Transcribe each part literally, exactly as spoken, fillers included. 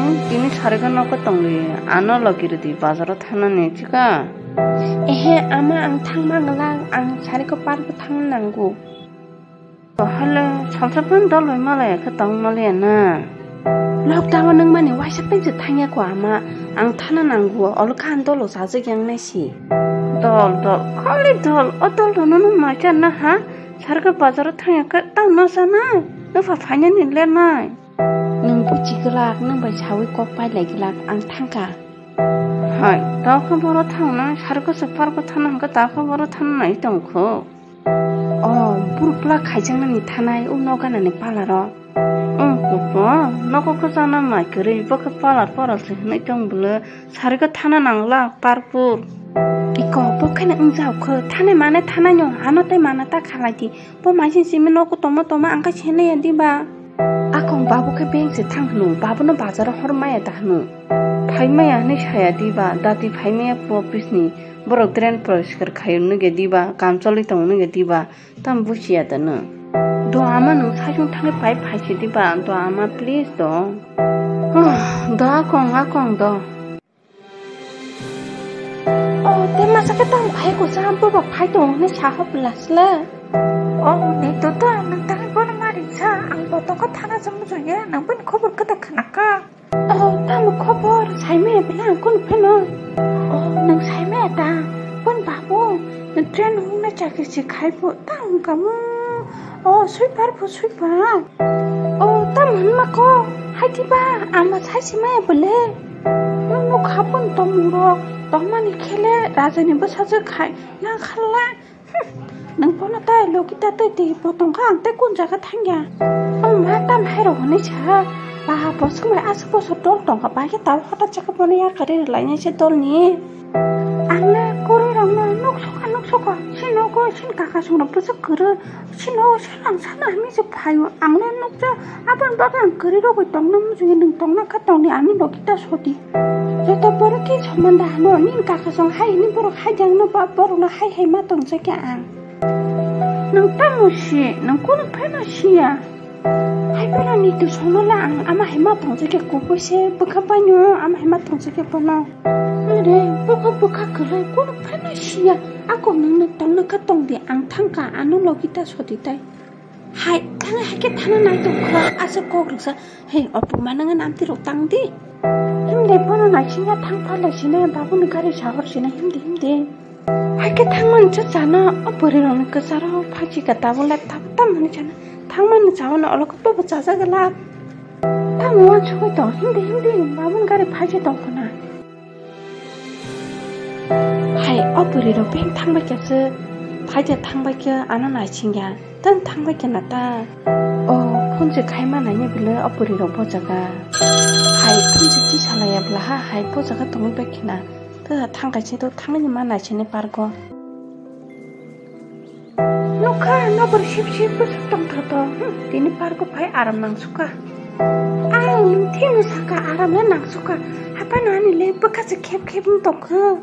Tini sarikha nogo tongdi, ano logi rwdi bazaro thanani chikha. Ehe, ama ang thangma glak, ang sarikha park thangna nango. Hale, salsa pun dol bai malaya khe tong malaya na. Lockdown o nang mani waisa pensi thangya ko ama, ang thana nango, olo khan dolo sajak yang nai si. Dol, dol, khali dol, o dol dono nang macha na ha, sarikha bazaro thangya khe tang no sana, no pha phainani le nai. Nwng buchi glak, nwng bai sawi kok pai lai glak, ang thangkha. Hai, tao khe boro thangna, sarikha se park o thangna hwnkhe tao khe boro thangna nai tongkho. O, buruk bwla khaijaknani thanai, o noganani parlour o. Wng kupo, nogo kwchangna mai kwrwi, bo khe parlour parlour se hwnwi tong bwle, sarikha thana nangla, parpur. Iko, bo kheno wngjaokho, thanai manai thanai no, ano tei mana ta khalai di. Bo maising simi nogo tongma tongma ang khe senai ya diba? Akong babu khe bank se thang hwno, babuno bazaro hor maya da hwno. Phai maya hwnwi saya diba, dati phai maya po office ni, borok drain poriskar khai hwnwi ge diba, kam choli tong hwnwi ge diba, tam buchiya da no. Do ama nwng saichung thangwi pai phai se diba, do ama please do. Huh, do akong, akong do. Oh, te masa khe tamo khai ko sa, bo ba phai tong hwnwi sa hop lasle. Oh, ni to ta, nang tangwi bono mari sa, ang bo toko thana jang jang ya, nang bini khobor khe ta khna ka. Oh, tamo khobor, sai me bela ang kun pheno. Oh, nang sai me ta, kun babu, nang train hung na chakri si khai bo, ta hung kamu. Oh, sweeper bo, sweeper. Oh, tamo hwnma ko, hai diba, ang ma sai si maya bole. Nung nuk hapun tongmung rok, tongmani khele rajani bwsajwk khai, yang khala. Hmm, nung bono tai logi ta twi twi bo tongkha, ang tei kun jaga thangya. Oh, ma tam hai rok hwnwi sa, ba bo swngbai aswk bosor dol tongkha, ba khe tao hota chakha bono yakari rwlainai se dolni. Ang le kwrwi rokno nuk sokha, nuk sokha, si nogo, sini kaka songrok bwswk kwrwi. Sino sano ang sana hami se phaio, ang le nukja, aboni bagwi ang kwrwi rogwi tongna muchungwi nwng tongna kha tongdi, ani logi ta sodi. Joto borok khe soman da hano, nini kaka song hai hini borok hai jangno ba borokno hai hai ma tongjakya ang. Nwng tamo si, nwng kunu phano siya. Hai phano ni tu songno la ang ama hai ma tongjakya kubui se bwkha baino ama hai ma tongjakya bono. Are, bwkha bwkha kwrwi kunu phano siya. Ako nwng nwng tongna kha tongdi, ang thangkha, ano logi ta sodi tai. Hai, thangwi hai khe thana nai tong kho, aswk kok rwksa. Hei, opuma nang nang amtwi rok tang di. Himde bono naisingya thang phalai sine, babuni gari sahor sine, himde, himde. Hai khe thangmani cha chana, o bwrwi rokni kwcharo phachi ka tabuk lai tabuk tam hwnwi chana. Thangmani chawano olo khe bobo chajaglak. Tamo uansugwi tong, himde, himde, babuni gari phachi tong khna. Hai, o bwrwi rok beng thangbai khe se, phaida thangbai khe ano naisingya, tang thangbai khe na ta. O, phone se khai ma naini bwle o bwrwi rok bo jaga. Hai, phone se twi salaiya bwla ha, hai bo jaga tongwi bai khe na. Ta thang kaisa to thangwi ma naisini park o. Nokha nokbar sip sip bwswk tongthoto. Hmm, tini park o phai aram nangsukha. Ang thino saka aram le nangsukha. Haphano ani le bwkha se khep khep wng tongkha.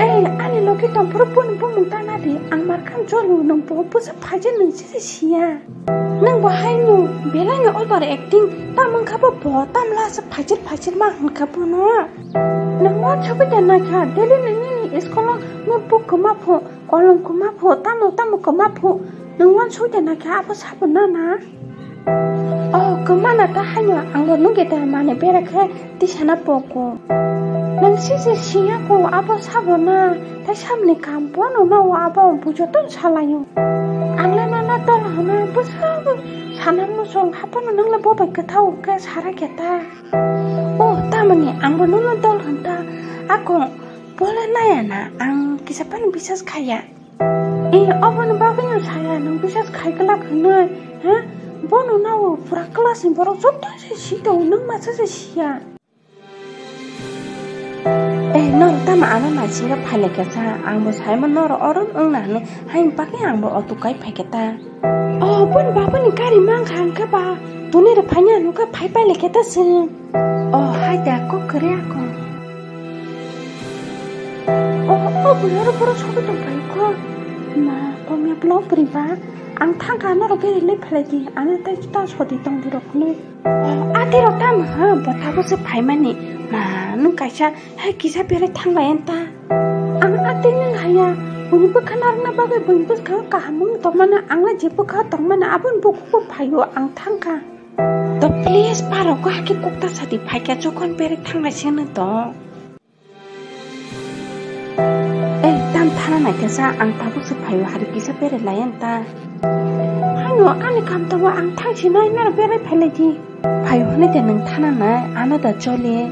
Ei, ani logi tongphuru boni bumung tana di. Ang markha jolu nung bo bwsa phaji nung se siya. Nung bo hai nung belai ni over acting. Tam wngkha bo bo tam la se phajir phajir ma hwnkha bono. Nung uansugwi da naikha daily nini school o notebook kwma pho. Kolom kwma pho, tamo tamo kwma pho. Nung uansuk de naikha abo sabo nana. Oh, kwma na ta haino ang bo nugwi da mane bera khe tisana poko. Nung sise siya ko abo sabo na, tei sabni kam bono no abo bujo ton salayo. Ang le nana tol hana bwswk sana muchung hapono nung le bo bai kwthao khe sara khe ta. Oh, tamoni ang bo nono dol hwn ta. Akong, bo le naya na, ang kisa phano bisas khaya. Eh, oboni bagwi no saya, nwng bisas khai glak hwnwi, ha? Bono nao pura class ni borok joto se si tongo, nwng masa se siya. Eh, norok tamo ano naisingya phailai kha sa, ang bo saimano norok orom wngna hwnwi, haini bagwi ang bo auto kai phaikha ta. Oh, boni babuni gari mankha hwnkhe ba, tuni rw phaina hwnwi khe phai pailai kha ta chwng. Oh, hai da, kok kwrwi ako. Oh, oh, bwrwi oro borok sogwi tongphai kho. Ma, komya block bwrwi ba. Ang thangkha norok beri le phalai di, ano tai ta sodi tong di rok nui. Ati rok tam ha, botabo se phaimani. Ma, nung kaisa, hai kisa beri thanglai enta. Ang ati nung haya, buni bwkha narwkna bagwi buni bwskang kaham wng tongmana, ang le je bwkha tongmana, aboni bukugo phaio, ang thangkha. To please, parok ko haki kokta sadi phaikha, jokhon beri thanglai seno to. Eh, tam thana naikha sa, ang tabuk se phaio, hari kisa bere layan ta. Hano, ani kam tabo ang thang sinai, naro bere phailai di. Phaio hwnwi de nwng thana nai, ano da joli.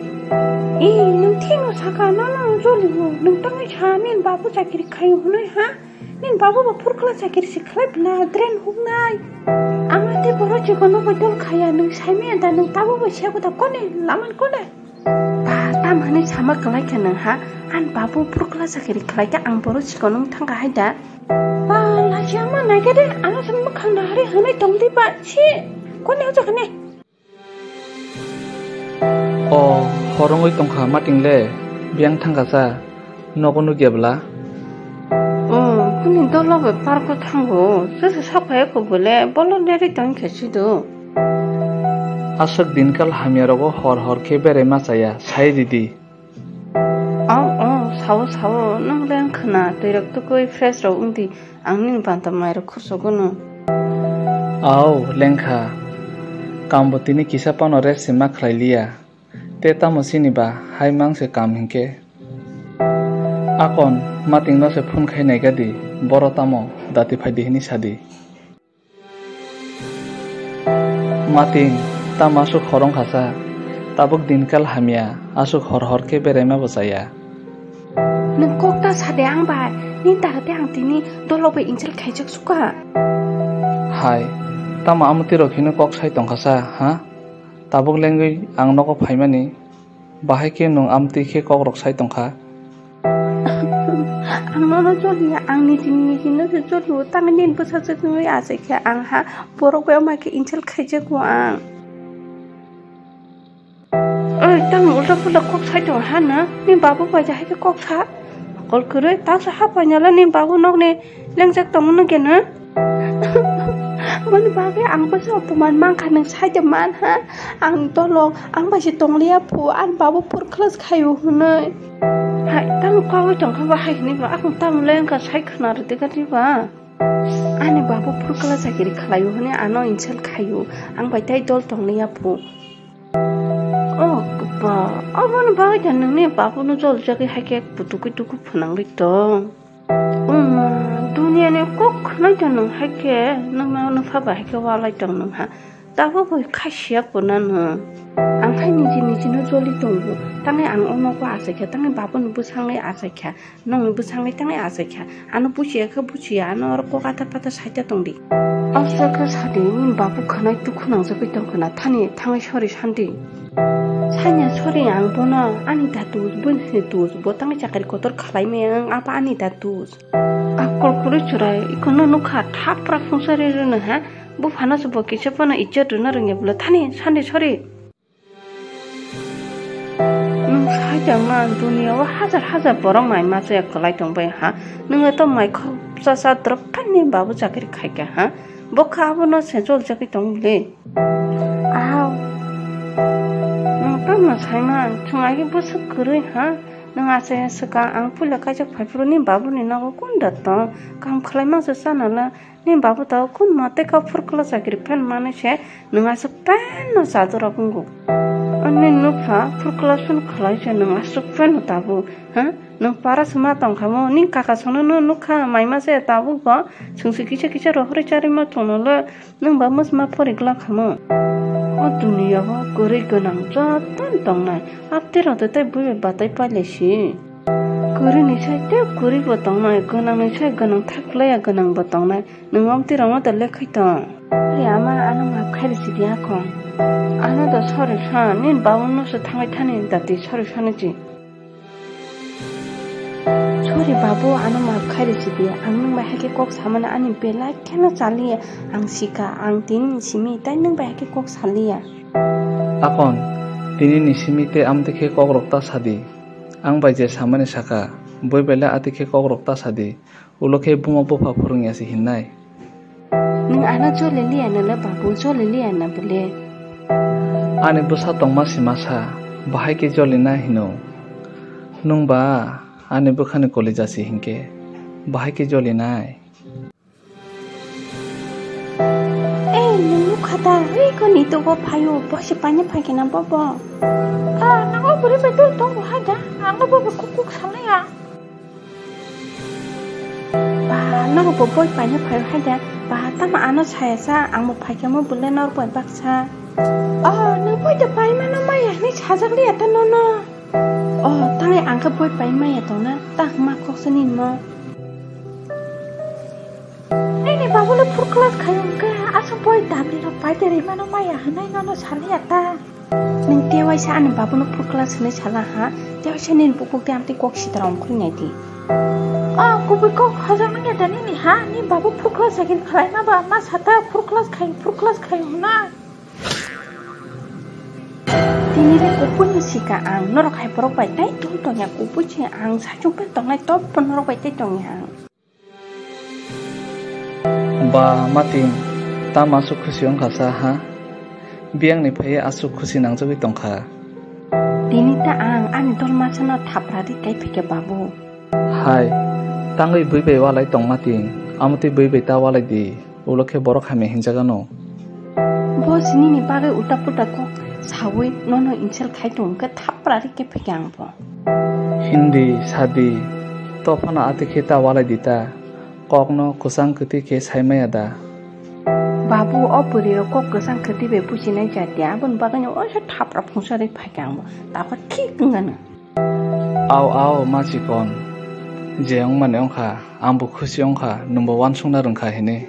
Eh, nwng thino saka, nono joli bo, nwng tongwi sa, nin babu chakiri khaio hwnwi ha? Nin babu bo phurkla chakiri se khlai bla, drain huknai. Ang ate boro chikon no bo dol khaya, nwng saimaya da, nwng tabo bo sego da, kone, laman kone. Ba, tam hwnwi sama kwlai kha nwng ha? Ani babu phurkla chakiri khlai khe ang boro chikon wng thang kha hai da? Ba, lachi ama nai khe de, ano se mwkhang nahari hwnwi tong di ba, si, kone hojak hwnwi. O, hor wngwi tong kha mating le, biyang thang kha sa, nogo nukya bwla? O, bini dolo bai park o thango, se se sok phai kho bole, bolo neri tong khe si do. Aswk dinkal hamya rogo hor hor khe berai ma chaya, sai ridi. Au, au, sao, sao, nwng le wng khwna, twi rok tukui fresh rok wng di, ang nini banta mai rok khursogo no. Au, lengkha, kam bo tini kisa phano rest se ma khlai liya, te tamo chini ba hai mang se kam hinkhe. Akon, mating no se phone khai nai ga di, boro tamo dati phai di hini sa di. Mating, tamo aswk horong kha sa? Tabuk dinkal hamya, aswk hor hor khe beraima bo chaya. Nwng kok ta sa de ang bai, nini daga de ang tini dolo bai insult khaijak suka. Hai, tamo amtwi rok hino kok sai tong kha sa, ha? Tabuk lengwi ang nogo phaimani. Bahai khe nwng amtwi khe kokrok sai tong kha. Ang nono choliya, ang nijini nijino se cholio, tamo nini bwsajwk wngwi achai khe ang ha, borok bai wngma khe insult khaijago ang. Oi, tamo ulta pulta kok sai tong ha na? Ni babu bai jahai khe kok sa. Kol kwrwi, ta sa ha painala ni babu nokni lengjak tongmano khe na? Boni bagwi ang bwsa opoman mankha, nwng sai de man ha? Ang dolok, ang bai se tongliya phu, ani babu phurklas khaio hwnwi. Hai, tamo kagwi tongkha ba hai hwnwi ba, akung tamo le wngkha sai khwna rwdi gati ba? Ani babu phurkla chakiri khlaio hwnwi ano insult khaio, ang bai tai dol tongliya phu. O baba, aboni bagwi da nini babuno jol jagwi hai khe butukui tuku phwnangwi tong. Umma, duniani kok khwnai da nwng hai khe, nwngno nwpha bai hai khe walai tong nwng ha. Tabuk bo khasiya puna nwng. Ang hai niji nijino joli tongo. Tangwi ang o nogo achai kha, tangwi babuni bwsangwi achai kha, nokni bwsangwi tangwi achai kha. Ano buchiya khe buchiya, ano oro kok atar patar saita tongdi. Aswk khe sadi, nini babu khwnai tuk khwnangjagwi tongkhwna, thani thangwi sorry sandi. Sanya sorry ang bono, ani da dus, bwsni dus, bo tangwi chakri kotor khlai maya wng, abo ani da dus. Akol kwrwi chwrai, ikono nukha thapra phungsa ri rwno ha, buphano se bo kisa phano ijjot rwna rwngya bwla thani sandi sorry. Nwng sai tongma duniya o hajar hajar borok mai machaya kwlai tongbai ha, nwng to mai khopsa sa drop phanni babu chakri khaikha ha, bo kha abono se jol jagwi tong le. Ahau. Nwng tamo saimang, chwng agi bwswk kwrwi ha? Nwng achai swkang ang puila kaijak phaiphuru ni babuni nogo kunda tong? Kaham khlai mangsa chanala, ni babu tao kun mote kau phurkla chakri phan mani se nwng aswk phan no chadorok wngo. Ani nupha phurkla sun khlai se nwng aswk phan no tabuk, ha? Nwng para se ma tong kha mo, ni kaka songno no nukha mai ma se tabuk bo, chwng se kisa kisa rohorwi charwi ma tongno le. Nwng ba mwsma pori glak hamo? O duniya o kwrwi gwnang joto tongnai, aptwi rok tei bui bai batai pailai si. Kwrwi ni sai tei kwrwi bo tongnai, gwnang ni sai gwnang thak laya gwnang bo tongnai. Nwng amtwi rok no da lekhai tong. Ri ama ano maaf khai risi di akong. Ano da sorry sa, nini babu no se thangwi thani da twi sorry sani chi. Sorry babu, ano maaf khai risi di. Ang nwng bai hai khe kok samani ani belai kheno chaliya. Ang sika, ang tini ni simi, tai nwng bai hai khe kok saliya. Akon, tini ni simi tei amtwi khe kok rok ta sadi. Ang bai je samani saka, bui belai atwi khe kok rok ta sadi. Ulo khe buma bupha phwrwngya se hinnai. Nwng ano joli liya nala babu, joli liya na bole. Ani bwsa tongma sima sa, bahai khe joli na hino. Nwng ba ani bwkhani kolija si hinkhe, bahai khe joli nai. Ei, nwng nukha da? Ei, ko ni togo phaio, bo se paina phai khe na bobo. Ah, nang o bwrwi bai tong tongo hai da? Ang no bobo kuk kuk salai ya. Ba, norok bo boi paina phaio hai da? Ba, tamo ano saya sa, ang bo phai khe mo bwle norok bai baksa. Oh, nwng boi da pai mano maya hinwi sajak liya ta nono. Oh, tangwi ang khe boi pai maya tongna, ta hwnma kok se nini mo. Nini babu le full class khai hwnkhe, aswk boi damni rok pai de rimano maya hwnwi nono saliya ta. Nwng tewaisa ani babuno full class hwnwi sala ha, tewaisa nini bukuk de amtwi kok sitra ongkhorwi nai di. Oh, kubui kok hojak nangya da nini ha, ni babu full class hai khe khlai ma ba, ma sata full class khai, full class khai hwnwi. Tini le kubui no sika ang, norok hai borok bai tai tong tongya kubui se ang saichung pek tongnai top norok bai tai tongya ang. Ba mating, tamo aswk khusi wngkha sa ha? Biyang ni phaiwi aswk khusi nangjagwi tongkha. Tini ta ang ani dol masa no thapra ri kai phikhe babu. Hai, tangwi bui bai walai tong mating, amo twi bui bai ta walai di, ulo khe borok hamya hinjagano. Bo sinini bagwi ulta pulta kok sawi nono insult khai tong khe thapra ri khe phikhe ang bo. Hindi sadi, to phano ati khe ta walai di ta, kokno kwchang kwtwi khe sai maya da. Babu, o bwrwi rok kok kwchang kwtwi bai bujinai jati, aboni bagwi no oisa thapra phungsa ri phai khe ang bo, takho thik wngano. Au, au, ma chikon. Je wngmani wngkha, ang bo khusi wngkha, nwng bo uansukna rwngkha hini.